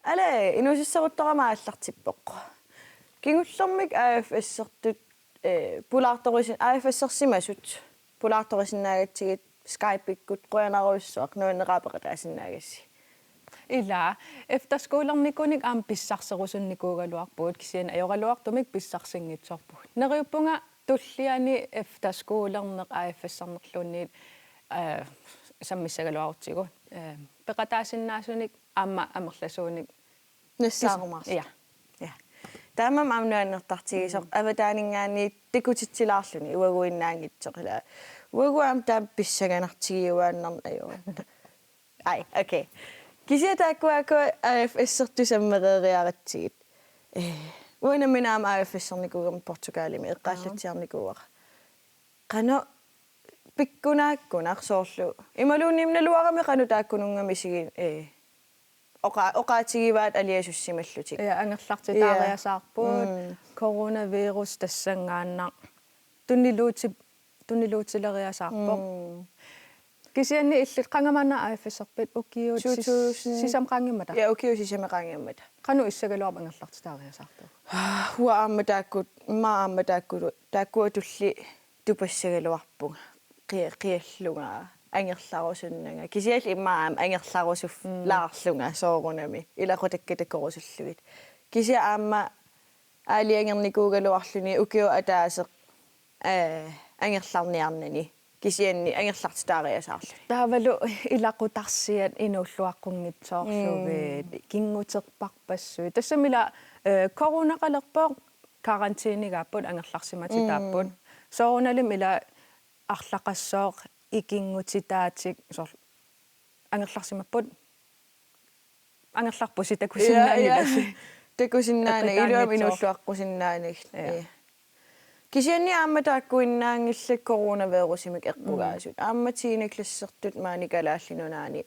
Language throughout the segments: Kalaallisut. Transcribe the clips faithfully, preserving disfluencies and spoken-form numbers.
Ala, inuusissoruttorama aallartippoq. Kingullermik A F S-ertut, eh, pulaartorisin-, A F S-ersimasut pulaartorisinnaagatsigit Skype-ikkut qujanarujussuaq nuanneqaaq peqataasinnaagassi. Ila, efterskolernikuunik aamma pissarserusunnikuugaluarpugut kisianni ajoraluartumik pissarsinngitsoorpugut. Neriuppunga tulliani efterskolerneq A F S-ernerluunniit, eh, sammissagaluarutsigu. Eh, peqataasinnaasunik aamma amerlasuunik. Nassaarumaarluta. Ja. Ja. Taamaammat aamma nuannertartigisoq avataaninngaanniit takutitsilaarluni uaguinnaanngitsoq ila. Uagut aamma taama pissanganartigiuaannarneq ajoratta. Ai, okay. Kisianni taakkua A F S-ertut sammereeriaratsigit. Eh, uanga nammineq aamma A F S-ernikuugama Portugalimi eqqaallatsiarnikuuara. Qanoq pikkunaakkunaq soorlu. Imaluunniit naluarami qanoq taakkununnga misigi-, eh, oqa-, oqaatigivaat aliasussimallutik. Ja, angerlartitaariasaarput. Ja. Mm. Coronavirus tassanngaannaq tuniluuti-, tuniluutileriasaarpoq. Mm. Kisianni illit qanga maanna A F S-erpit ukiut sis-, to tusind. Sisamat qaangiummata? Ja, ukiut sisamat qaangiummata. Qanoq issagaluarpit angerlartitaariasaartugut? Uanga aamma taakku, immaqa aamma taakku, taakkua tulliit tupassagaluarpunga. Qia-, qiallunga, angerlarusunnanga. Kisianni immaqa aamma angerlarusullaarlunga soorunami. Ilaqutakka takorusullugit. Kisianni aamma aalajangernikuugaluarluni ukioq ataaseq, eh, angerlarniarnani. Kisianni angerlartitaariasaarluni. Taavalu ilaqutarsiat inuulluaqqunngitsoorlugit, mm, kinguterparpassuit. Tassami ila, eh, coronaqalerpoq karanteenigaapput angerlarsimatitaapput. Mm. Soorunalimi ila arlaqassooq ikinngutitaatik soorlu angerlarsimapput. Angerlarpusi takusinnaanngilasi. Ja, ja. Takusinnaanagit, iluamik eqitaanngitsoq. Inuulluaqqusinnaanagit. Ja. Ja. Kisianni aamma taakkuinnaanngillat coronavirusimik eqqugaasut. Mm. Aamma tiende klassertut maani Kalaallit Nunaanni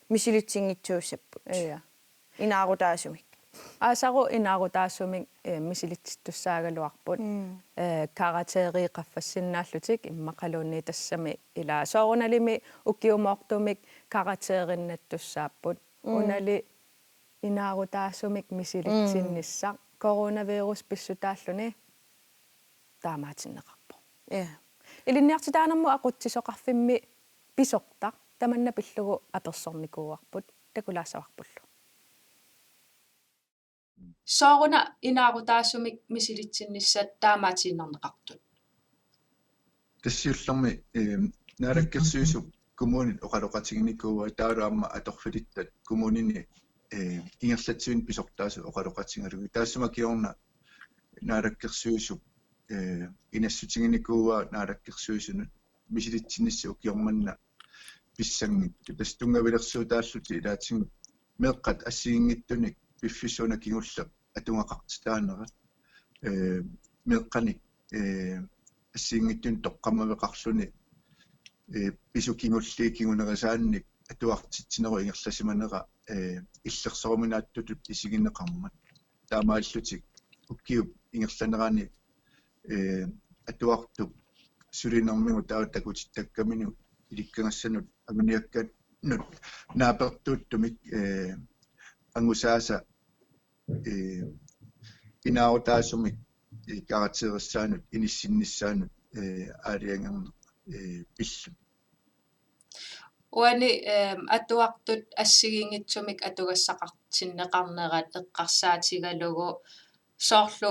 misilitsinngitsuussapput. Ja. Inaarutaasumik. Aasaru inaarutaasumik, eh, misilitsittussaagaluarput. Mm. Eh, karakterit qaffassinnaallutik immaqaluunniit tassami ila soorunalimi ukiumoortumik karakterinnattussaapput. Mm. Unali inaarutaasumik misilitsinnissaq. Mm. Coronavirus pissutaalluni taamaatinneqarpoq. Ja. Ilinniartitaanermut aqutsisoqarfimmi pisortaq tamanna pillugu apersornikuuarput, takulaassavarpullu. Sooruna inaarutaasumik misilitsinnissat taamaatiinnarneqartut? Tassa siullermik, eh, Naalakkersuisup kommunit oqaloqatiginikuuaa taavalu aamma atorfilittat kommunini, eh, ingerlatsivinik pisortaasut oqaloqatigalugit. Taassuma kingorna Naalakkersuisup, eh, inassutiginikuuaa Naalakkersuisunut misilitsinnissaa ukioq manna pissanngitsoq. Tassa tunngavilersuutaallutik ilaatigut meeqqat assigiinngitsunik piffissaq una kingulleq atugaqartitaanerat. Eh, meeqqanik, eh, assigiinngitsunik toqqammaveqarluni, eh, pisut kingulliit kingunerisaannik atuartitsinerup ingerlasimanera, eh, illersoruminaatsutut isigineqarmat. Taamaalillutik ukiup ingerlanerani, eh, atuartup sulinermigut taava takutittakkaminut ilikkagassanut anguniakkanut naapertuuttumik, eh, angusaasa, eh, inaarutaasumik, eh, karakterissaanut inissinnissaanut, eh, aalajangerneq, eh, pilluni. Uani, ehm, atuartut assigiinngitsumik atugassaqartinneqarnerat eqqarsaatigalugu soorlu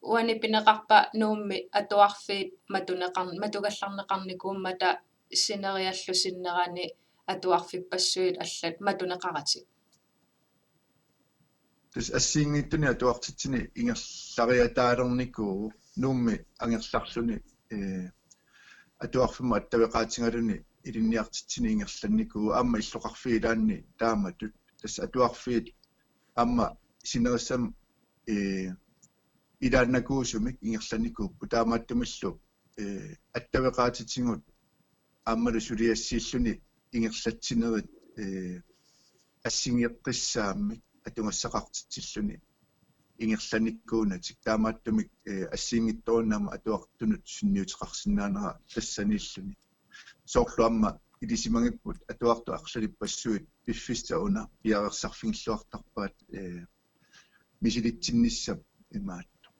uani pineqarpa Nuummi atuarfiit matuneqar-, matugallarneqarnikuummata sineriallu sinnerani atuarfippassuit allat matuneqaratik? Tassa assigiinngitsunik atuartitsineq ingerlariataalernikuuvoq, Nuummi angerlarluni, eh, atuarfimmut attaveqaatigaluni ilinniartitsineq ingerlannikuuvoq, aamma illoqarfiit ilaanni taamatut. Tassa atuarfiit aamma sinerissami, eh, ilaannakuusumik ingerlannikuupput, taamaattumillu, eh, attaveqaatitigut aammalu suliassiilluni ingerlatsinerit, eh, assigeqqissaammik atugassaqartitsilluni ingerlanikuunatik. Taamaattumik, eh, assigiinngitsoruna aamma atuartunut sunniuteqarsinnaanera tassaniilluni. Soorlu aamma ilisimagipput atuartut arlalippassuit piffissaq una piareersarfigilluartarpaat, ee, misilitsinnissap imaattoq.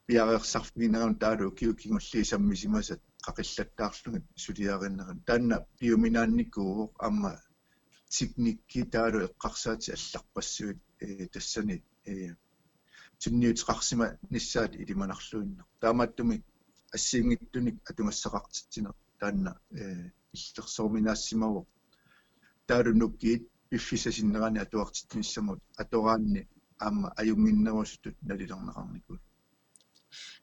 Piareersarfigineranut taavalu ukiut kingulliit sammisimasat qaqillattaarlugit suliarineranut. Taanna piuminaannikuuvoq aamma teknikki taavalu eqqarsaatit allarpassuit, ee, tassani, ee, sunniuteqarsimanissaat ilimanarluinnaq. Taamaattumik assigiinngitsunik atugassaqartitsineq taanna, ee, illersoruminaassimavoq. Taavalu nukiit piffissap sinnerani atuartitsinissamut atoraanni aamma ajunnginnerusutut nalilerneqarnikuupput.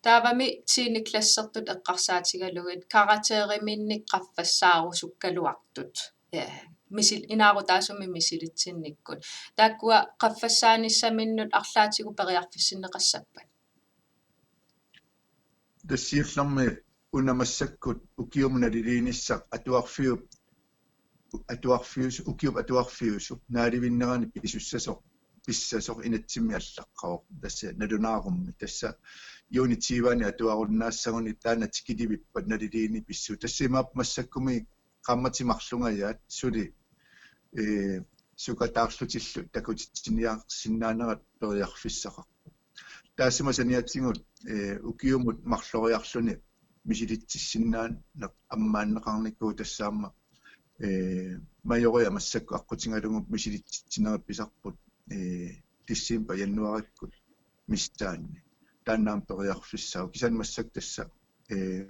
Taavami tiende klassertut eqqarsaatigalugit karakteriminnik qaffassaarusuukkaluartut, ee, misil-, inaarutaasumik misilitsinnikkut. Taakkua qaffassaanissaminnik arlaatigut periarfissinneqassappat? Tassa siullermik una massakkut ukiumut naliliinissaq atuarfiup, atuarfius-, ukiup atuarfiusup naalivinnerani pisussasoq, pissasoq inatsimmi allaqqavoq. Tassa nalunaarummi. Tassa juuni tyveni atuarunnaassaguni taanna tikilivippat naliliineq pissuu. Tassa imaappoq massakkummi qaammatit marlungajaat suli, ee, sukataarlutillu takutitsiniarsinnaanerat periarfissaqarpoq. Taassuma saniatigut, ee, ukiumut marloriarluni misilitsissinnaaneq ammaanneqarnikuuvoq tassa aamma, ee, Majoriat massakkut aqqutigalugu misilitsitsinerit pisarput, ee, december januaarikkut missaanni. Taanna aamma periarfissaavoq. Kisianni massakkut tassa, ee,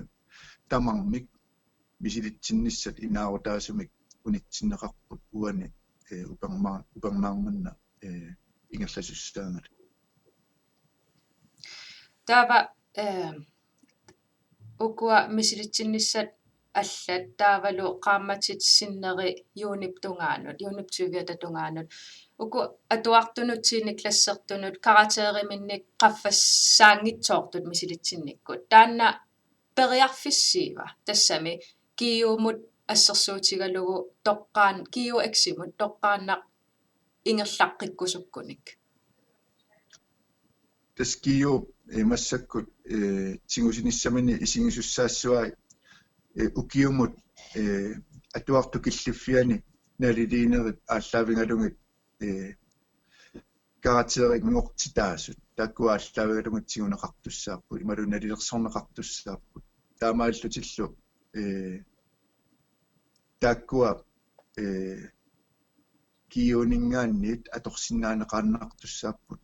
tamarmik misilitsinnissat inaarutaasumik unitsinneqarput uani, ee, uperma-, upernaarmanna, ee, ingerlasussaagaluarluni. Taava, ee, ukua misilitsinnissat allat taavalu qaammatit sinneri juunip tungaanut, juunip tyviata tungaanut. Uku atuartunut tiende klassertunut karakteriminnik qaffassaanngitsoortut misilitsinnikkut. Taanna periarfissiiva tassami G U-mut assersuutigalugu toqqaan-, G U X-imut toqqaannaq ingerlaqqikkusukkunik. Tassa G U, ee, massakkut, ee, tigusinissamini isigisussaassuai, ee, ukiumut, ee, atuartut killiffianni naliliinerit aallaavigalugit, ee, karakterimik mingortitaasut. Taakkua aallaavigalugit tiguneqartussaapput, imaluunniit nalilersorneqartussaapput. Taamaalillutillu, ee, taakkua, ee, G U-ninngaanniit atorsinnaaneqaannartussaapput,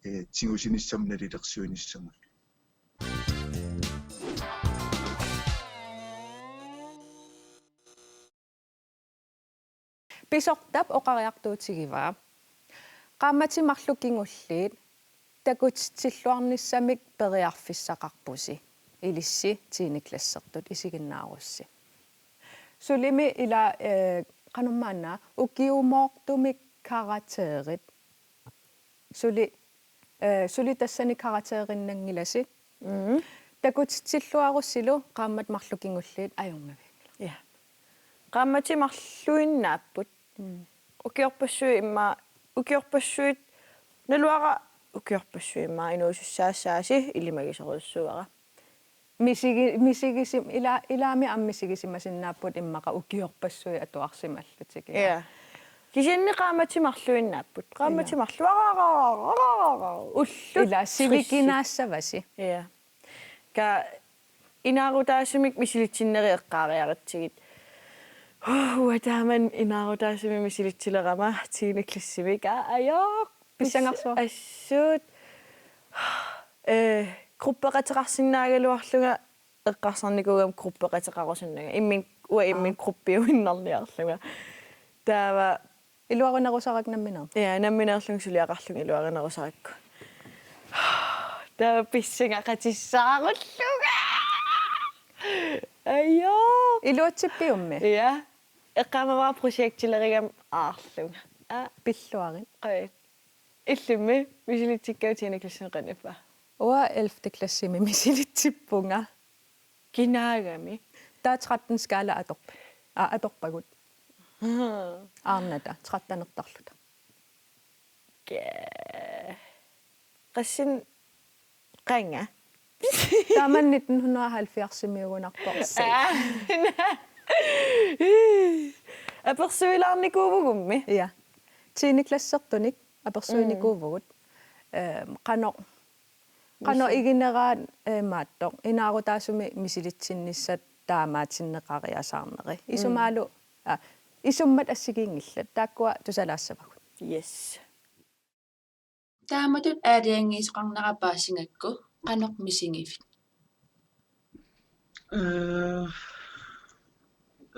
ee, tigusinissamut nalilersuinissamut. Pisortap oqariartuutigivaa: Qaammatit marluk kingulliit takutitsilluarnissamik periarfissaqarpusi, ilissi tiende klassertut isiginnaarussi. Sulimi ila, ee, qanormaanna ukiumoortumik karakterit. Suli, ee, suli tassani karakterinnanngilasi. Mm. Takutitsilluarussilu qaammatit marluk kingulliit ajornavianngilaq. Ja. Qaammatit marluinnaapput. Mm. Ukiorpassuit immaqa, ukiorpassuit, naluara ukiorpassuit immaqa inuusussaassaasi ilimagisorujussuuara. Misigi-, misigisim-, ila-, ilaami aamma misigisimasinnaapput immaqa ukiorpassuit atuarsimallutigit. Ja. Kisianni qaammatit marluinnaapput. Qaammatit, ja, marluk. Ullut ila sivikinaassavasi. Ja. Ka inaarutaasumik misilitsinneri eqqaariaratsigit. Uanga taamani inaarutaasumik misilitsilerama tiende klassimi. Aa, ajooq. Pissangarsuaq. Assut. Ee, gruppeqateqarsinnaagaluarlunga eqqarsarnikuugama gruppeqateqarusunnanga. Immin-, uanga imminut, aa, gruppiuinnarniarlunga. Taava iluarinerusarakku nammineq? Ja, nammineerlunga suliaqarlunga iluarinerusarakku. Taava pissangaqatissaarullunga. Ajoo. Iluatsippiummi? Ja. Eqqaamavara projektilerigama aarlunga. Aa. Pilluarit. Qaa. Illimmi misilitsikkatit tiende klassimi qanoq ippa? Uanga ellevte klassimi misilitsippunga. Kinaagami? Taava tretten skala atorpa-, aa, atorpagut. Haa. Aarnata, trettenertarluta. Ka-, qassin-, qanga? Taamani nitten hundrede og halvfjerdsimiugunartorsi. Aa. Apersuilaarnikuuvugummi. Ja. Tiende klassertunik apersuinikuuvugut. Ehm, qanoq, qanoq igineraat, eh, imaattoq, inaarutaasumik misilitsinnissat taamaatinneqariasaarneri. Isumaalu, ah, isummat assigiinngillat. Taakkua tusalaassavagut. Yes. Taamatut aalajangiisoqarnera paasingakku qanoq misigivit? Eh,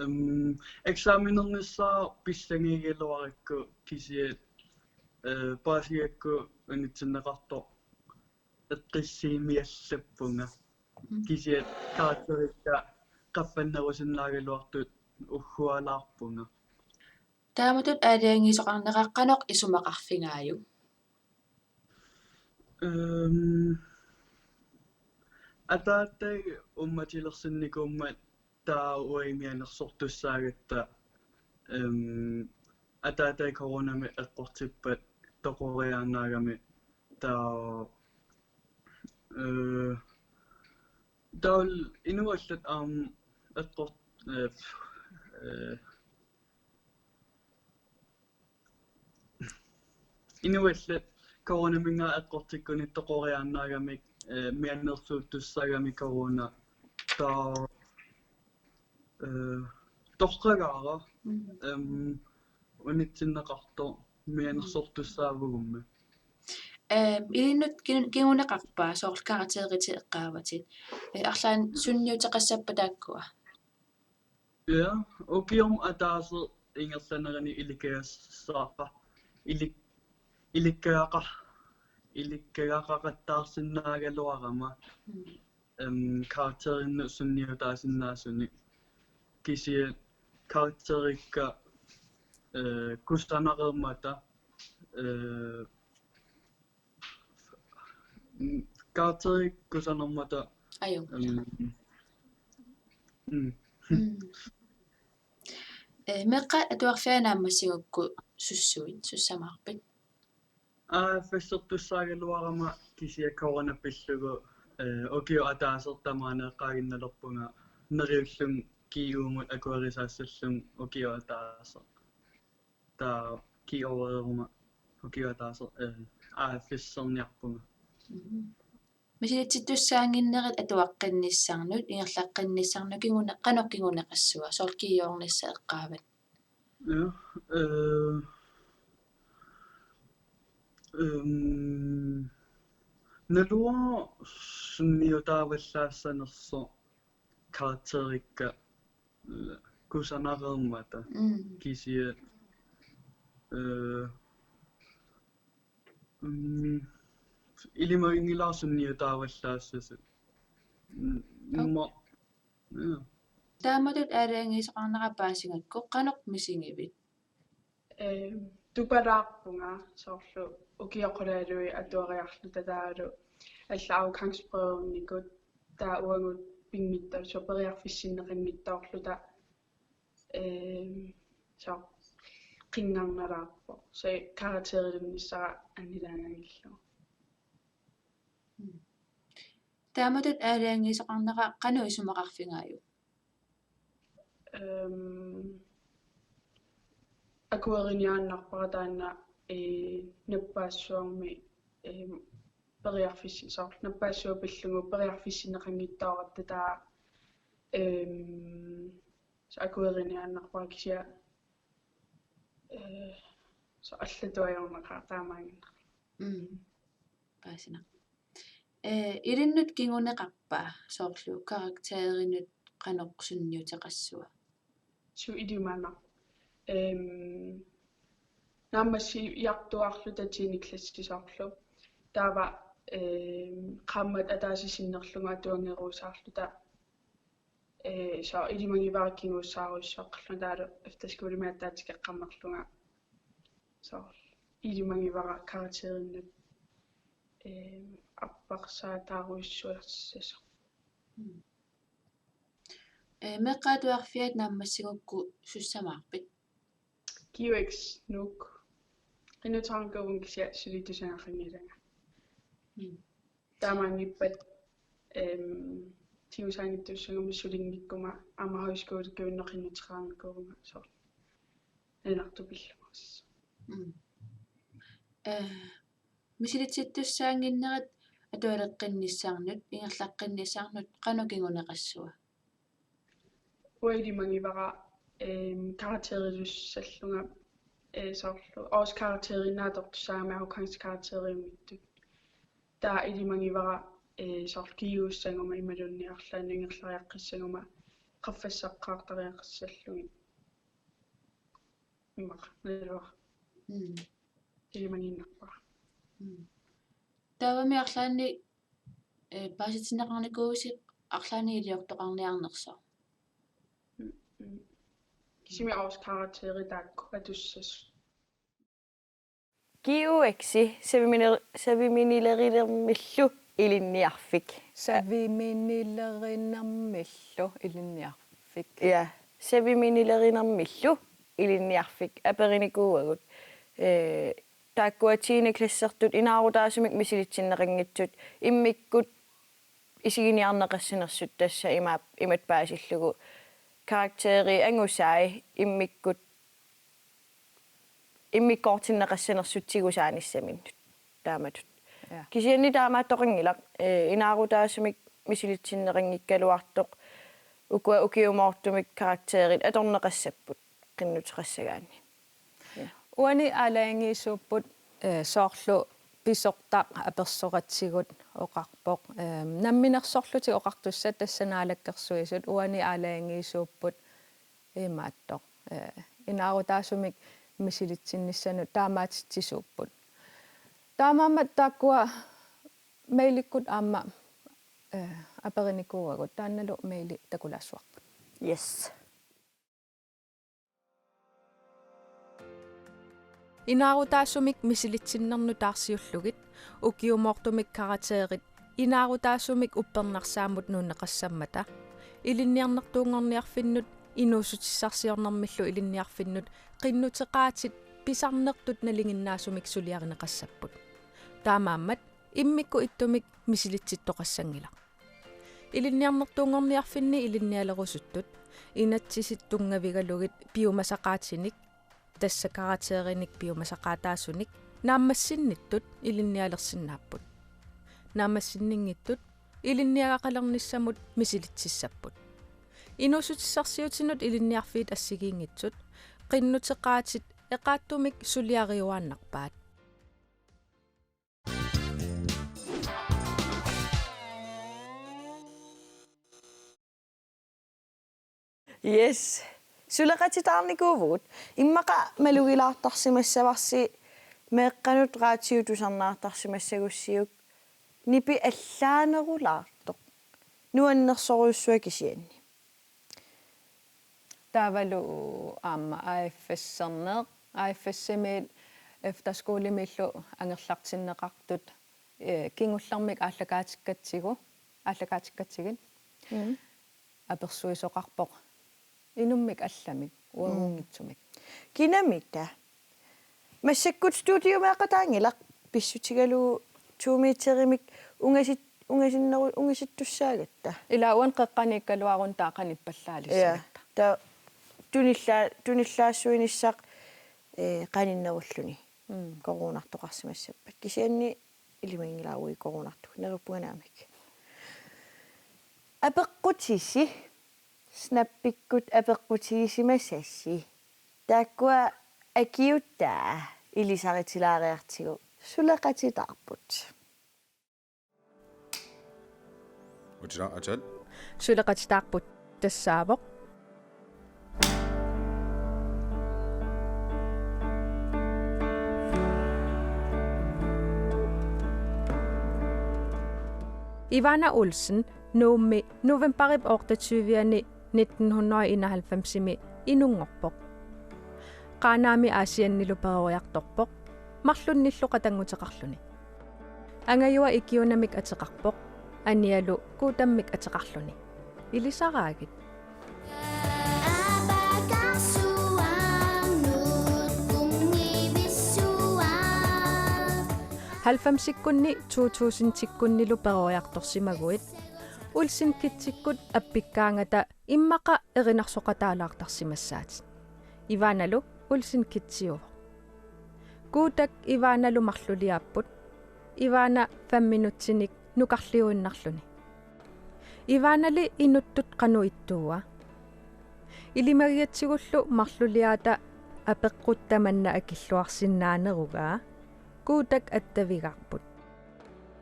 em, eksamenernissaa pissangagigaluarakku kisianni, eh, paasigakku unitsinneqartoq eqqissiimiallappunga. Mm. Kisianni karakterikka qaffannerusinnaagaluartut uggualaarpunga. Taamatut aalajangiisoqarnera qanoq isumaqarfigaajuk? Ehm, ataatai uummatilersinnikuummat taava uagut mianersortussaagatta, ehm, ataatai coronami eqqortippat toqoriaannaagami taava, eh, taavalu inuit allat aamma eqqort-, eh, eh, inuit allat coronaminngaanniit eqqortikkunik toqoriaannaagamik, eh, mianersuuttussaagamik corona. Taava, eh, torragaara, mm, em, unitsinneqartoq mianersortussaavugummi. Em, ilinnut kin-, kinguneqarpa soorlu karakteritit eqqaavatit? Eh, arlaannik sunniuteqassappat taakkua? Ja, ukiormi ataaseq ingerlanerani ilikkagassarpa-, ilik-, ilikkagaqa-, ilikkagaqaqattaarsinnaagaluarama, mm, em, karakterinnut sunniutaasinnaasunik. Kisianni karakterikka, eh, kusanarmata, eh, mm, karakterikka kusanarmata. Ajunngilaq. Em, mm. Mm. Eh, meeqqat atuarfiat naammassigukku sussuit, sussamaarpit? Aa, A F S-ertussaagaluarama kisianni corona pillugu, eh, ukioq ataaseq tamaani eqqaaginnalerpunga neriullunga G U-mut akuerisaassallunga ukioq ataaseq. Taava G U-ruma ukioq ataaseq, eh, A F S-erniarpunga. Mhm. Misilitsittussaannginnerit atuaqqinnissannut, ingerlaqqinnissannut, kingune-, qanoq kinguneqassava, soorlu G U-rnissaq eqqaavat? Ja, eh, ehm, naluara sunniutaavallaassanersoq karakterikka, eh, kusanarmata. Mm. Kisianni, eh, mm, ilimaginngilara sunniutaavallaassasut. Mm, okay. Imma, ja. Taamatut aalajangiisoqarnera paasingakku qanoq misigivit? Ehm, tupalaarpunga soorlu ukiut qulit atuariarluta taavalu allat afgangsprøvenikut taava uagut pinngitsoorluta periarfissinneqanngitsoorluta, ehm, soorlu qinngarnalaarpoq. Soorlu karakterilunnissara annilaangangillugu. Mm. Taamatut aalajangiisoqarnera qanoq isumaqarfigaajuk? Ehm, akueriniaannarpara taanna, eh, nappaassuarmi, ehm, periarfissi-, soorlu nappaassuaq pillugu periarfissinneqanngitsooratta taava, ehm, soorlu akueriniaannarpara kisianni, eh, soorlu allatut ajornaqaaq taamaaginnaq. Mm. Paasinaq. Eh, ilinnut kinguneqarpa soorlu karakterinut qanoq sunniuteqassava? Suu, ilimanaq. Ehm, naammassiartuaarluta tiende klassi soorlu. Taava, ehm, qaammat ataaseq sinnerlugu atuanngeruusaarluta. Eh, soorlu ilimagivara kinguussaarujussuaqqallunga taavalu efterskolemi ataatsip eqqammerlunga. Soorlu ilimagivara karakterinnut, eh, apparsaataarujussuassasoq. Mm. Eh, meeqqat atuarfiat naammassigukku sussamaarpit? G U X Nuuk. Qinnuteqarnikuuvunga kisianni suli tusagaqanngilanga. Mm. Taamaanngippat, ehm, tigusaanngitsussaguma sulinngikkuma aamma højskolekkunnera qinnuteqarnikuugama soorlu nalunartut pillugu. Mm. Eh, misilitsittussaannginnerit atualeqqinnissannut, ingerlaqqinnissannut qanoq kinguneqassava? Uanga ilimagivara, ehm, karakterilussallunga, eh, soorlu årskarakteriinnaat atortussaagami afgangskarakteriunngitsut. Taava ilimagivara, eh, soorlu G U-ssaguma imaluunniit arlaannut ingerlariaqqissaguma qaffassaqqaartariaqassallugit. Immaqa, naluara. Mm. Ilimagiinnarpara. Mm. Taavami arlaannik, eh, paasitinneqarnikuuisi arlaannik iliortoqarniarnersoq. Mm, mm. Kisimi årskarakteri taakku atussasut. G U X-i saviminer-, saviminilerinermillu ilinniarfik. Saviminilerinermillu ilinniarfik. Ja, saviminilerinermillu ilinniarfik aperinikuuagut. Eh, taakkua tiende klassertut inaarutaasumik misilitsinneqanngitsut immikkut isiginiarneqassanersut tassa ima-, imatut paasillugu karakteri angusai immikkut immikkoortinneqassanersut tigusaanissaminnut taamatut. Ja. Kisianni taamaattoqanngilaq, eh, inaarutaasumik misilitsinneqanngikkaluartoq ukua ukiumoortumik karakterit atorneqassapput qinnuteqassagaanni. Ja. Uani aalajangiisuupput, eh, soorlu pisortaq apersoratigut oqarpoq, eh, namminersorlutik oqartussat tassa naalakkersuisut uani aalajangiisuupput imaattoq, eh, inaarutaasumik misilitsinnissanut taamaatitsisuupput. Taamaammat taakkua mailikkut aamma, eh, aperinikuuagut, taannalu maili takulaassuarput. Yes. Inaarutaasumik misilitsinnernut taarsiullugit ukiumoortumik karakterit inaarutaasumik uppernarsaammut nuunneqassammata ilinniarnertuunngorniarfinnut inuussutissarsiornermillu ilinniarfinnut qinnuteqaatit pisarnertut nalinginnaasumik suliarineqassapput. Taamaammat immikkut ittumik misilitsittoqassanngilaq. Ilinniarnertuunngorniarfinni ilinnialerusuttut inatsisit tunngavigalugit piumasaqaatinik, tassa karakterinik piumasaqaataasunik, naammassinnittut ilinnialersinnaapput. Naammassinninngitsut ilinniagaqalernissamut misilitsissapput. Inuussutissarsiutinut ilinniarfiit assigiinngitsut qinnuteqaatit eqaattumik suliariuaannarpaat. Yes. Suleqatitaarnikuuvugut. Immaqa malugilaartarsimassavarsi meeqqanut radiu tusarnaartarsimassagussiuk nipi allaanerulaartoq. Nuannersorujussuaq kisianni. Taavalu aamma A F S-erneq, A F S-imiit efterskolemiillu angerlartinneqartut, eh, kingullermik aallakaatikkatsigu, aallakaatikkatsigit. Mm. Apersuisoqarpoq inummik allamik, uaguunngitsumik. Kinamita? Massakkut studiomeeqataanngilaq pissutigalugu to meterimik ungasit-, ungasinneru-, ungasittussaagatta. Ilaa uani qeqqaniikkaluaruni taava qanippallaalissaagatta. Ja. Taava tunillaa-, tunillaassuinissaq, eh, qaninnerulluni. Mm. Coronartoqarsimassappat. Kisianni ilimaginngilara uagut coronartugut. Neriuppunga naamik. Apeqqutisi. Snappikkut apeqqutigisimasassi. Taakkua akiutaa ilisaritilaariartigu suleqatitaarput. Utsila atat. Suleqatitaarput tassaavoq. Ivana Olsen, Nuummi novembarip otteogtyve-ani nitten hundrede og enoghalvfems-imi inunngorpoq. Qaanaami Aasiannilu peroriartorpoq, marlunnillu qatannguteqarluni. Angajua ikiunamik ateqarpoq, anialu Guutammik ateqarluni. Ilisaraagit. Halvfemsikkunni to tusindikkunnilu peroriartorsimaguit. Olsen Kidsikkut appikkaangata immaqa erinarsoqataalaartarsimassaatit. Ivanalu Olsen Kidsiuvoq. Kuutak Ivanalu marluliaapput. Ivana fem minutsinik nukarliuinnarluni. Ivanali inuttut qanoq ittuua? Ilimagigatsigullu marluliaata apeqqut tamanna akilluarsinnaanerugaa Kuutak attavigaarput.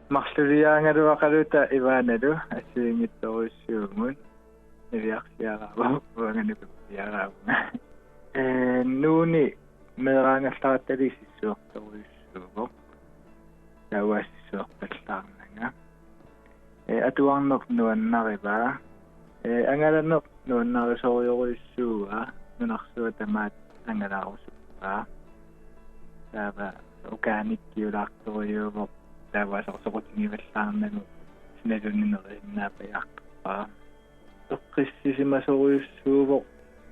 Marluliaagaluaqaluta Ivanalu assigiinngitsorujussuuvugut, niviarsiaraavoq uanga nukappiaraavunga. Ee, Nuuni meeraagallarattali sissuertorujussuuvoq. Taava sissuerpallaarnanga. Ee, atuarneq nuannarivaa. Ee, angalaneq nuannarisorujussuuaa, nunarsuaq tamaat angalaarusuppaa. Taava organic-kiulaartorujuuvoq, taava soqutigivallaarnagu sinaluunniit nerisinnaappajaarpaa. Eqqissisimasorujussuuvoq,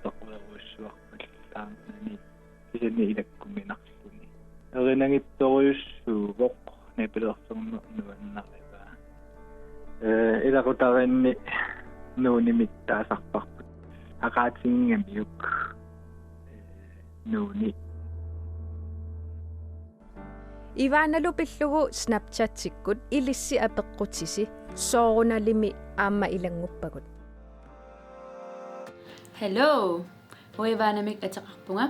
peqquerujussuarpallaarnani, kisianni ilakkuminarluni. Erinagittorujussuuvoq, nipilersorneq nuannarivaa. Ee, ilaqutariinni Nuunimik taasarparput. Aqaatigigamiuk, ee, Nuuni. Ivanalu pillugu Snapchatikkut ilissi apeqqutisi, soorunalimi aamma ilannguppagut. Hello! Uanga Ivanamik ateqarpunga.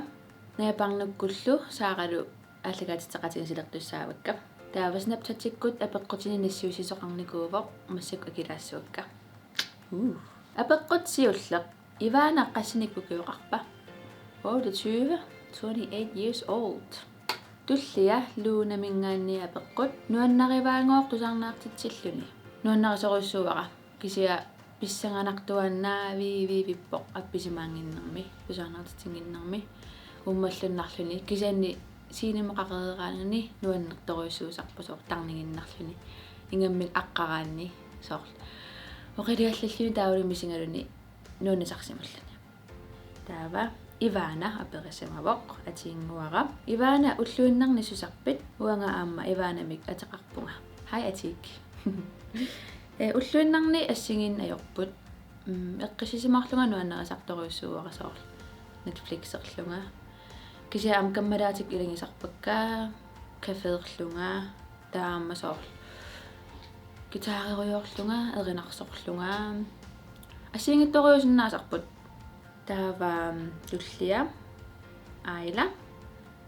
Najaparnukkullu Saaralu aallakaatitseqatigiinni silertussaavakka. Taava Snapchatikkut apeqqutini nassiussisoqarnikuuvoq, massakkut akilaassavakka. Uu. Apeqqut siulleq. Ivana qassinik ukioqarpa? Otteogtyve, twenty-eight years old. Tullia Lunaminngaanniit apeqqut: Nuannarivaanngooq tusarnaartitsilluni? Nuannarisorujussuuara. Kisianni pissanganartuaannaaviivippoq appisimaannginnermi, tusarnaartitsinnginnermi, uummallunnarluni, kisianni scenemut qaqereeraanni nuannertorujussuusarpoq, soorlu tarniginnarluni, ingammik aqqaraanni, soorlu oqiliallalluni taavalu misigaluni nuannisarsimalluni. Taava Ivana aperisimavoq, atiinnguara. Ivana, ulluinnarni susarpit? Uanga aamma Ivanamik ateqarpunga. Hej, Atik. Ee, ulluinnarni assigiinneq ajorput. Mm, eqqissisimaarlunga nuannarisartorujussuuara, soorlu Netflixerlunga. Kisianni aamma kammalaatikka ilagisarpakka, caféerlunga, taava aamma soorlu guitarerujoorlunga, erinarsorlunga. Assigiinngitsorujuusinnaasarput. Taava, mm, tullia Aila: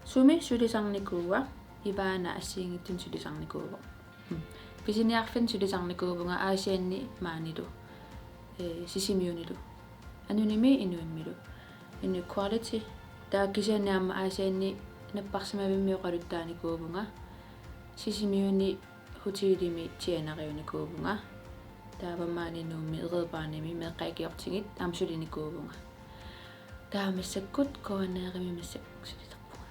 Sumi sulisarnikuua? Ivana assigiinngitsunik sulisarnikuuvoq. Mm. Pisiniarfinni sulisarnikuuvunga, Aasianni maanilu, ee, Sisimiunilu, Anunimi Inuimmilu. Inequality. Taava kisianni aamma Aasianni napparsimavimmi oqaluttaanikuuvunga. Sisimiuni hotelimi tjeneriunikuuvunga. Taava maani Nuummi Red Barnimi meeqqat ikiortigit aamma sulinikuuvunga. Taava massakkut K N R-imi massakkut sulisarpunga.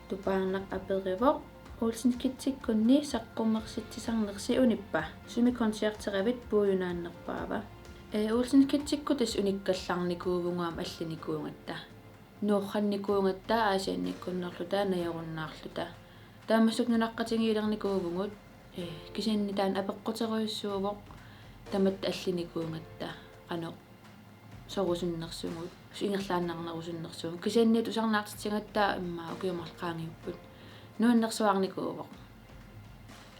Tupaarnaq aperivoq: Olsen Kidsikkunni saqqummersitsisarnersi unippa? Sumi koncerteravit, puiunaannerpaava? Ee, Olsen Kidsik tassa unikkallarnikuuvugut aamma allanikuugatta. Nuorrannikuugatta, Aasiannikkunnerluta, najorunnaarluta. Taava massakkut nunaqqatigiilernikuuvugut, ee, kisianni taanna apeqquterujussuuvoq, tamatta allanikuugatta, qanoq sorusunnersugut, ingerlaannarnerusunnersugut. Kisianni tusarnaartitsigatta immaqa ukiut marluk qaangiupput. Nuannersuarnikuuvoq.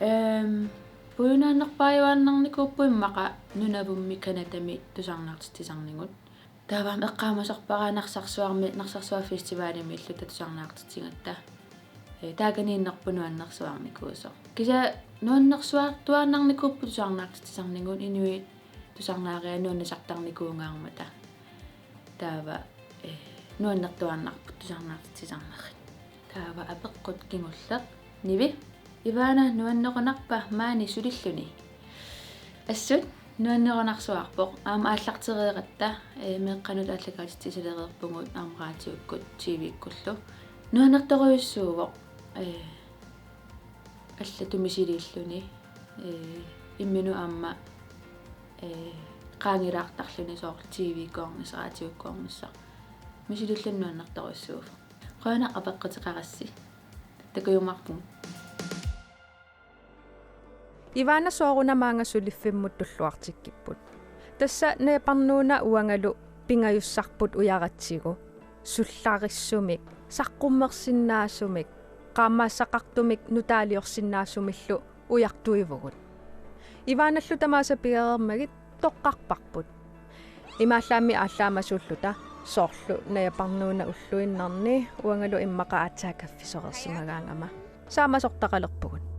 Ehm, puiunaannerpaajuaannarnikuupput immaqa Nunavummi Canadami tusarnaartitsisarnigut. Taava eqqaamasarpara Narsarsuarmi, Narsarsuaq Festivalimiilluta tusarnaartitsigatta. Ee, taakaniinnerput nuannersuarnikuusoq. Kisianni nuannersuartuaannarnikuupput tusarnaartitsisarnigut, inuit tusarnaariaat nuannisartarnikuugaarmata. Taava, ee, nuannertuaannarput tusarnaartitsisarnerit. Taava apeqqut kingulleq. Nivi: Ivana, nuannerunarpa maani sulilluni? Assut nuannerunarsuarpoq, aamma aallartereeratta, ee, meeqqanut aallakaatitsilereerpugut aamma raatiukkut T V-kkullu. Nuannertorujussuuvoq, ee, allatut misiliilluni, ee, imminut aamma, ee, qaangilaartarluni soorlu T V-kkoornissaq, raatiukkoornissaq. Misiliilluni nuannertorujussuuvoq. Qujanaq apeqquteqarassi. Takujumaarpugut. Ivana sooruna maanga suliffimmut tulluartikkipput. Tassa Naja Parnuuna uangalu pingajussarput ujaratsigu. Sullarissumik, saqqummersinnaasumik, qaammaassaqartumik nutaaliorsinnaasumillu ujartuivugut. Ivanallu tamaasa pigereermagit toqqarparput. Imaallaammi aallaammasuulluta soorlu Naja Parnuuna ulluinnarni uangalu immaqa aatsaat kaffisoreersimagaangama. Saamasortaqalerpugut.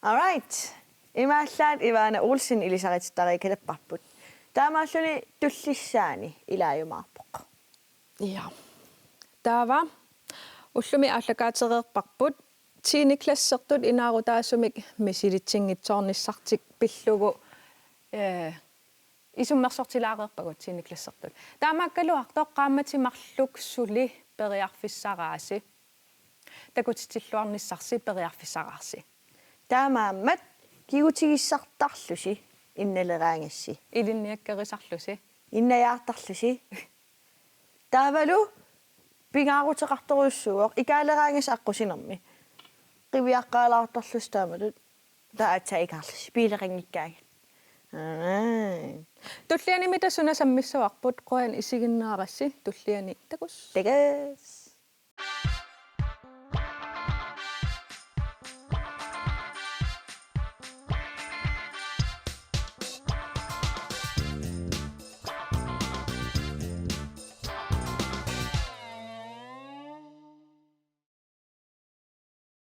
All right. Imaallaat Ivana Olsen ilisaritittariikkalerparput. Taamaalluni tullissaani ilaajumaarpoq. Ja. Taava ullumi aallakaatereerparput tiende klassertut inaarutaasumik misilitsinngitsoornissartik pillugu, eh, isummersortilaareerpagut tiende klassertut. Taamaakkaluartoq qaammatit marluk suli periarfissaraasi. Takutitsilluarnissarsi periarfissaraarsi. Taamaammat kigutigissartarlusi innaleraangassi. Ilinniakkerisarlusi. Innajaartarlusi. Taavalu pingaaruteqartorujussuuvoq ikaaleraangassi aqqusinermi. Qiviaqqaalaartarlusi taamatut. Taava aatsaat ikaarlusi. Biileqanngikkaangat. Aa. Tullianimi tassa suna sammissavarput, qujan isiginnaarassi tulliani takuss. Takuss.